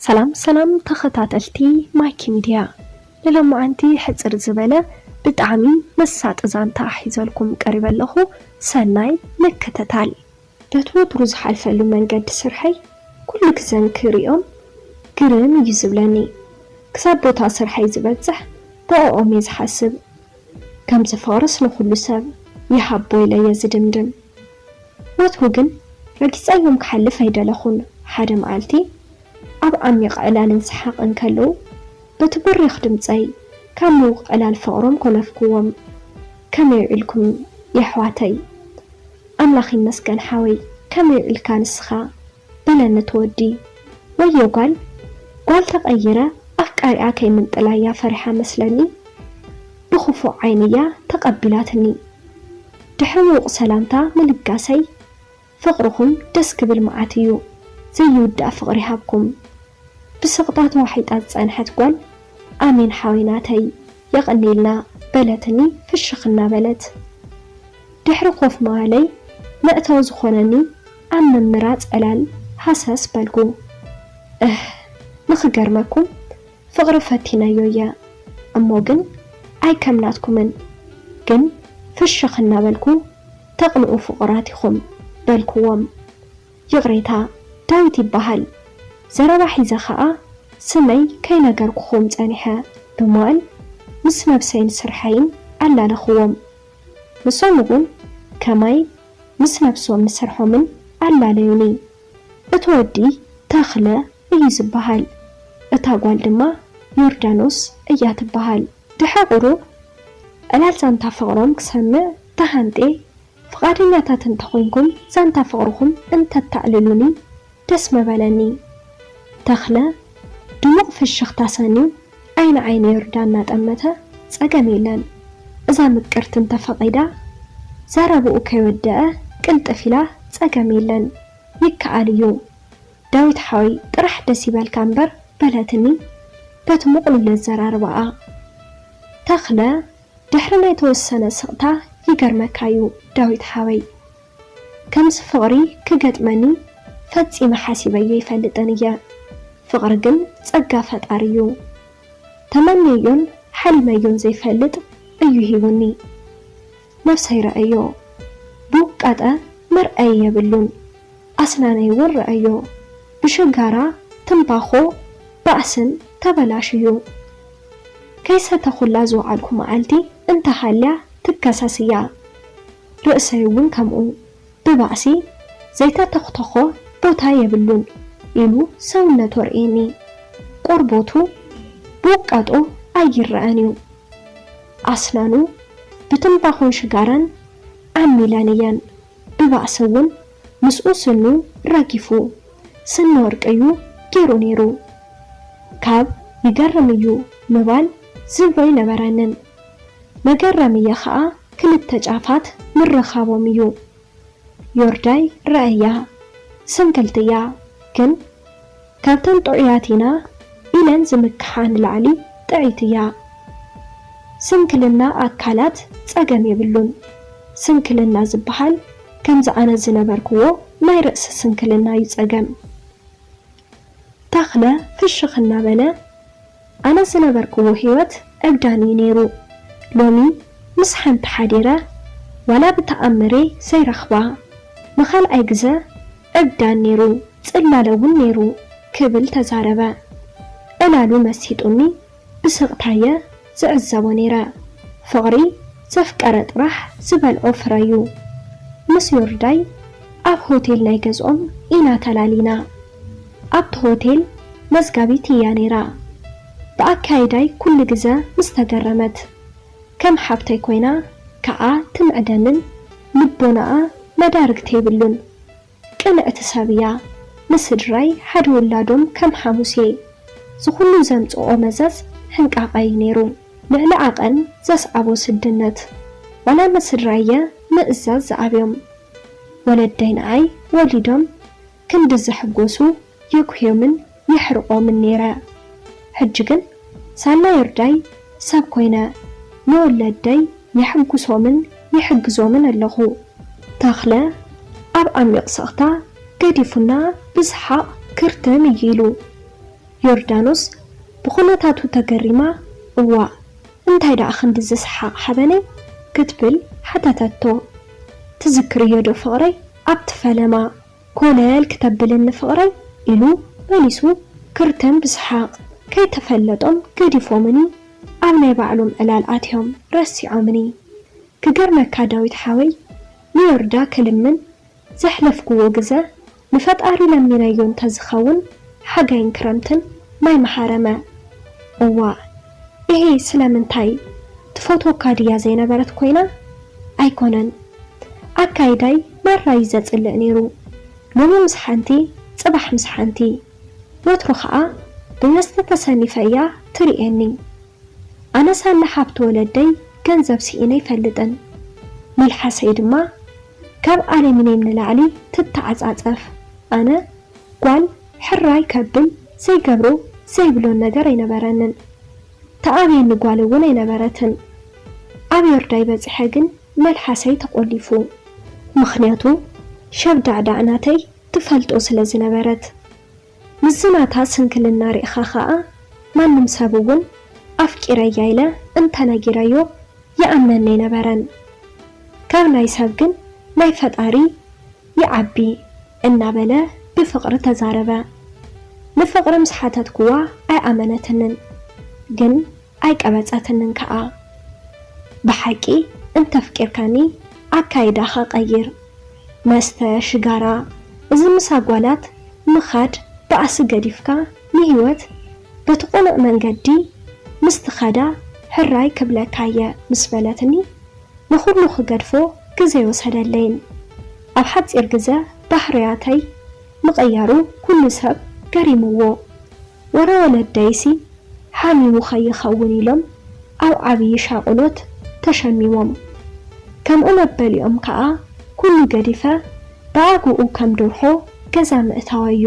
ሰላም ሰላም ተኸታተልቲ ማይኪ ሚድያ፣ ንሎማዓንቲ ሕጽር ዝበለ ብጣዕሚ መሳጢ ዛንታ ሒዘልኩም ቀሪበ ኣለኹ። ሰናይ ምክትታል። በቲ ወትሩ ዝሓልፈሉ መንገዲ ስርሐይ ኩሉ ክዘንክር ሪኦም ግርም እዩ ዝብለኒ። ክሳብ ቦታ ስርሐይ ዝበጽሕ ብኦኦም እየ ዝሓስብ። ከምዚ ፍቕርስ ንኹሉ ሰብ ይሃቦ ኢለ እየ ዝድምድም። ወትሩ ግን ረጊጸዮም ክሓልፍ ኣይደለኹን። ሓደ መዓልቲ ኣብ ዓሚቕ ዕላልን ሰሓቕን ከለዉ በቲ በሪኽ ድምጸይ ካብ ምዉቕ ዕላል ፍቕሮም ኮነፍክዎም። ከመይ ውዒልኩም የሕዋተይ? ኣምላኽ ይመስገን ሓወይ፣ ከመይ ውዒልካ ንስኻ? በለኒ እቲ ወዲ። ወዮ ጓል፣ ጓል ተቐይረ ኣፍቃሪኣ ከይምንጥላያ ፈሪሓ መስለኒ ብኽፉእ ዓይኒ እያ ተቐቢላትኒ። ድሕሪ ምዉቕ ሰላምታ ምልጋሰይ፣ ፍቕርኹም ደስ ክብል መዓት እዩ፣ ዘይውዳእ ፍቕሪ ይሃብኩም። ብስቕታ ተዋሒጣ ዝጸንሐት ጓል፣ ኣሜን ሓወይ ናተይ፣ የቐንየልና በለትኒ ፍሽኽ እናበለት። ድሕሪ ኮፍ ምባለይ መእተዊ ዝኾነኒ ኣብ ምምራጽ ዕላል ሃሰስ በልኩ። እህ፣ ንኽገርመኩም ፍቕሪ ፈቲነዮ እየ፣ እሞ ግን ኣይከም ናትኩምን። ግን ፍሽኽ እናበልኩ ተቕንኡ ፍቑራት ኢኹም በልኩዎም። ይቕሬታ፣ ዳዊት ይበሃል። ዘረባ ሒዘ ኸኣ ስመይ ከይነገርኩኹም ጸኒሐ ብምባል ምስ ነብሰይን ስርሐይን ኣላለኹዎም። ንሶም እውን ከማይ ምስ ነብሶምን ስርሖምን ኣላለዩኒ። እቲ ወዲ ተኽለ እዩ ዝበሃል፣ እታ ጓል ድማ ዮርዳኖስ እያ ትበሃል። ድሕሪ ቁሩብ ዕላል ዛንታ ፍቕሮም ክሰምዕ ተሃንጤ፣ ፍቓደኛታት እንተኾይንኩም ዛንታ ፍቕርኹም እንተተዕልሉኒ ደስ ምበለኒ። ተኽለ ድሙቕ ፍሽኽታ ሰንዩ ዓይኒ ዓይኒ ዮርዳ እናጠመተ፣ ጸገም የለን፣ እዛ ምቅርቲ እንተፈቒዳ፣ ዘረብኡ ከይወደአ ቅልጥፍ ኢላ፣ ጸገም የለን፣ ይከኣል እዩ፣ ዳዊት ሓወይ ጥራሕ ደስ ይበልካ እምበር በለትኒ በቲ ምቕሉል ኣዘራርባኣ። ተኽለ ድሕሪ ናይ ተወሰነ ስቕታ፣ ይገርመካ እዩ ዳዊት ሓወይ፣ ከምዚ ፍቕሪ ክገጥመኒ ፈጺመ ሓሲበዮ ኣይፈልጥን እየ። ፍቕሪ ግን ጸጋ ፈጣሪ እዩ። ተመንየዮን ሓሊመዮን ዘይፈልጥ እዩ ሂቡኒ። ነብሰይ ረኣዮ፣ ብውቃጠ መርኣዪ የብሉን። ኣስናነይ እውን ረኣዮ፣ ብሽጋራ፣ ትምባኾ፣ ባእስን ተበላሽዩ። ከይሰተኹላ ዝወዓልኩ መዓልቲ እንተሃልያ ትከሰስ እያ። ርእሰይ እውን ከምኡ። ብባእሲ ዘይተተኽተኾ ቦታ የብሉን ኢሉ ሰውነቱ ኣርእየኒ። ቆርበቱ ብውቃጦ ኣይረኣን እዩ። ኣስናኑ ብትምባኾን ሽጋራን ዓሚለን እየን። ብባእሲ እውን ምስኡ ስኑ ረጊፉ፣ ስኒ ወርቂ እዩ ገይሩ ነይሩ። ካብ ይገርም እዩ ምባል ዝብሎ ኣይነበረንን። መገረምየ ኸኣ ክልተ ጫፋት ምርኻቦም እዩ። ዮርዳይ ረኣያ፣ ስንክልቲ እያ፣ ግን ካብተን ጥዑያት ኢና ኢለን ዝምክሓ ንላዕሊ ጥዕይቲ እያ። ስንክልና ኣካላት ጸገም የብሉን። ስንክልና ዝበሃል ከምዚ ኣነ ዝነበርክዎ ናይ ርእሲ ስንክልና እዩ ጸገም። ተኽለ ፍሽኽ እናበለ፣ ኣነ ዝነበርክዎ ህይወት ዕብዳን እዩ ነይሩ። ሎሚ ምስ ሓንቲ ሓዲረ ዋላ ብተኣምር እየ ዘይረኽባ። ንኻልኣይ ግዘ ዕብዳን ነይሩ፣ ጽላለ እውን ነይሩ ክብል ተዛረበ። ዕላሉ መሲጡኒ ብስቕታ እየ ዝዕዘቦ ነይረ። ፍቕሪ ዘፍቀረ ጥራሕ ዝበልዖ ፍረ እዩ። ምስ ዮርዳይ ኣብ ሆቴል ናይ ገዝኦም ኢና ተላሊና። ኣብቲ ሆቴል መዝጋቢት እያ ነይራ። ብኣካይዳይ ኩሉ ግዘ ምስ ተገረመት፣ ከም ሓብተይ ኮይና ከኣ ትምዕደንን ልቦናኣ መዳርግቲ የብሉን። ቅንዕቲ ሰብ እያ። ንስድራይ ሓደ ውላዶም ከም ሓሙስ እየ። ዝኹሉ ዘምጽኦ መዘዝ ሕንቃቐ እዩ ነይሩ። ልዕሊ ዓቐን ዘስዓቦ ስድነት። ዋላ ንስድራየ ምእዛዝ ዝኣብዮም። ወለደይ ንዓይ ወሊዶም ክንዲ ዝሕጎሱ የጉህዮምን የሕርቖምን ነይረ። ሕጂ ግን ሳላ ዮርዳይ ሰብ ኮይነ፣ ንወለደይ የሕጉሶምን ይሕግዞምን ኣለኹ። ተኽለ ኣብ ዓሚቕ ስቕታ ገዲፉና ብሰሓቕ ክርትም እዩ ኢሉ። ዮርዳኖስ ብኹነታቱ ተገሪማ፣ "እዋእ፣ እንታይ ደኣ ክንድዚ ሰሓቕ ሓበነይ?" ክትብል ሓተተቶ። "ትዝክርዮ ዶ ፍቕረይ ኣብቲ ፈለማ?" ኮለል ክተብልኒ ፍቕረይ ኢሉ መሊሱ ክርተም ብሰሓቕ። ከይተፈለጦም ገዲፎምኒ ኣብ ናይ ባዕሎም ዕላል ኣትዮም ረሲዖምኒ። ክገርመካ ዳዊት ሓወይ፣ ንዮርዳ ክልምን ዘሕለፍክዎ ግዘ ንፈጣሪ ለሚነዮ እንተዝኸውን ሓጋይን ክረምትን ማይ መሓረመ። እዋእ፣ እሄ ስለምንታይ? ትፈትወካ ድያ ዘይነበረት ኮይና? ኣይኮነን። ኣካይዳይ ማራ እዩ ዘጽልእ ነይሩ። ሎሚ ምስ ሓንቲ፣ ጽባሕ ምስ ሓንቲ። ወትሩ ኸኣ ብመስተ ተሰኒፈ እያ ትርእየኒ። ኣነ ሳላ ሃብቲ ወለደይ ገንዘብ ስኢነ ኣይፈልጥን። መልሓሰይ ድማ ካብ ኣለሚንየም ንላዕሊ ትተዓጻጸፍ። ኣነ ጓል ሕራይ ከብል ዘይገብሮ ዘይብሎን ነገር ኣይነበረንን። ተኣብየኒ ጓል እውን ኣይነበረትን። ኣብ ዮርዳይ በጺሐ ግን መልሓሰይ ተቖሊፉ። ምኽንያቱ ሸብዳዕዳዕ ናተይ ትፈልጦ ስለ ዝነበረት። ምስዚ ናታ ስንክልና ርኢኻ ኸኣ ማንም ሰብ እውን ኣፍቂረያ ኢለ እንተነጊረዮ ይኣምነኒ ኣይነበረን። ካብ ናይ ሰብ ግን ናይ ፈጣሪ ይዓቢ እናበለ ብፍቕሪ ተዛረበ። ንፍቕሪ ምስ ሓተትክዋ ኣይኣመነትንን፣ ግን ኣይቀበጸትንን ከኣ። ብሓቂ እንተፍቂርካኒ ኣካይዳኻ ቀይር። መስተ፣ ሽጋራ፣ እዚ ምስ ኣጓላት ምኻድ ባእሲ ገዲፍካ ንህይወት በቲ ቅኑዕ መንገዲ ምስ ትኸዳ ሕራይ ክብለካ እየ ምስ በለትኒ፣ ንኹሉ ክገድፎ ግዜ ወሰደለይን ኣብ ሓጺር ግዘ ባህርያተይ ምቕያሩ ኩሉ ሰብ ገሪምዎ። ወረ ወለደይሲ ሓሚሙ ከይኸውን ኢሎም ኣብ ዓብዪ ሻቕሎት ተሸሚሞም። ከምኡ መበሊኦም ከኣ ኩሉ ገዲፈ ብኣግኡ ከም ደርሆ ገዛ ምእታወ እዩ።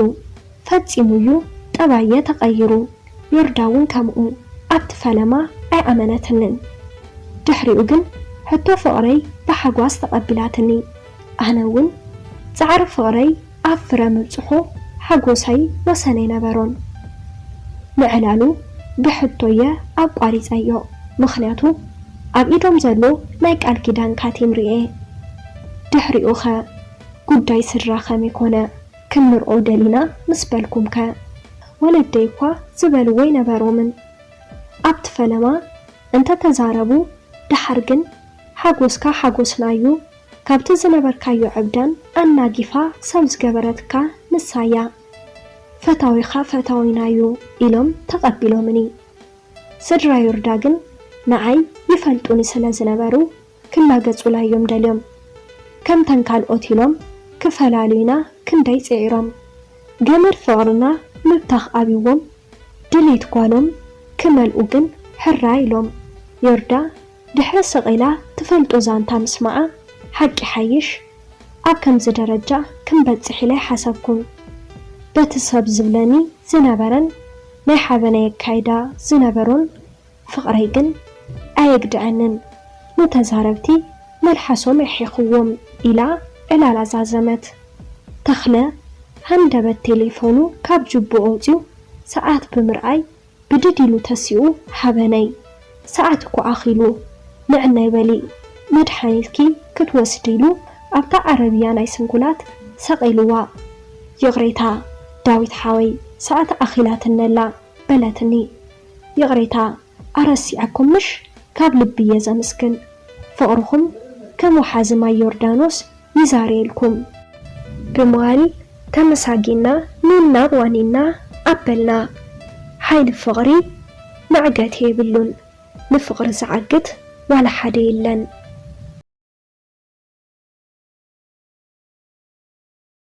ፈጺሙ እዩ ጠባየ ተቐይሩ። ዮርዳ እውን ከምኡ ኣብቲ ፈለማ ኣይኣመነትንን። ድሕሪኡ ግን ሕቶ ፍቕረይ ብሓጓስ ተቐቢላትኒ። ኣነ እውን ጻዕሪ ፍቕረይ ኣብ ፍረ ምብጽሑ ሓጎሰይ ወሰን ኣይነበሮን። ንዕላሉ ብሕቶየ ኣቋሪጸዮ፣ ምኽንያቱ ኣብ ኢዶም ዘሎ ናይ ቃል ኪዳን ካቲም ርኤ። ድሕሪኡኸ ጉዳይ ስድራ ከመይ ኮነ? ክንርኦ ደሊና ምስ በልኩምከ? ወለደይ እኳ ዝበልዎ ኣይነበሮምን። ኣብቲ ፈለማ እንተ ተዛረቡ ደሓር ግን ሓጎስካ ሓጎስና እዩ፣ ካብቲ ዝነበርካዮ ዕብዳን ኣናጊፋ ሰብ ዝገበረትካ ንሳ እያ። ፈታዊኻ ፈታዊና እዩ ኢሎም ተቐቢሎምኒ። ስድራ ዮርዳ ግን ንዓይ ይፈልጡኒ ስለ ዝነበሩ ክላገጹላ እዮም ደልዮም። ከምተን ካልኦት ኢሎም ክፈላልዩና ክንደይ ጽዒሮም። ገመድ ፍቕርና ምብታኽ ኣብይዎም ድሌት ጓሎም ክመልኡ ግን ሕራይ ኢሎም። ዮርዳ ድሕሪ ስቕ ኢላ ትፈልጦ ዛንታ ምስማዓ ሓቂ ሓይሽ ኣብ ከምዚ ደረጃ ክንበጽሕ ኢለ ኣይሓሰብኩን። በቲ ሰብ ዝብለኒ ዝነበረን ናይ ሓበነይ ኣካይዳ ዝነበሮን ፍቕረይ ግን ኣየግድዐንን። ንተዛረብቲ መልሓሶም የሒኽዎም ኢላ ዕላላ ዛዘመት። ተኽለ ሃንደበት ቴሌፎኑ ካብ ጅቡኡ ኣውጺኡ ሰዓት ብምርኣይ ብድድ ኢሉ ተሲኡ ሃበነይ። ሰዓት እኮ ኣኺሉ፣ ንዕናይ በሊ መድሓኒትኪ ክትወስዲ ኢሉ ኣብታ ዓረብያ ናይ ስንኩላት ሰቒልዋ። ይቕሬታ ዳዊት ሓወይ፣ ሰዓት ኣኺላትኒ ኣላ በለትኒ። ይቕሬታ ኣረሲዐኩም ምሽ? ካብ ልቢ እየ ዘምስግን። ፍቕርኹም ከም ወሓዚ ማይ ዮርዳኖስ ይዛርየልኩም። ብምባል ተመሳጊና ንናብ ዋኒና ኣበልና። ሓይሊ ፍቕሪ መዕገቲ የብሉን። ንፍቕሪ ዝዓግት ዋላ ሓደ የለን።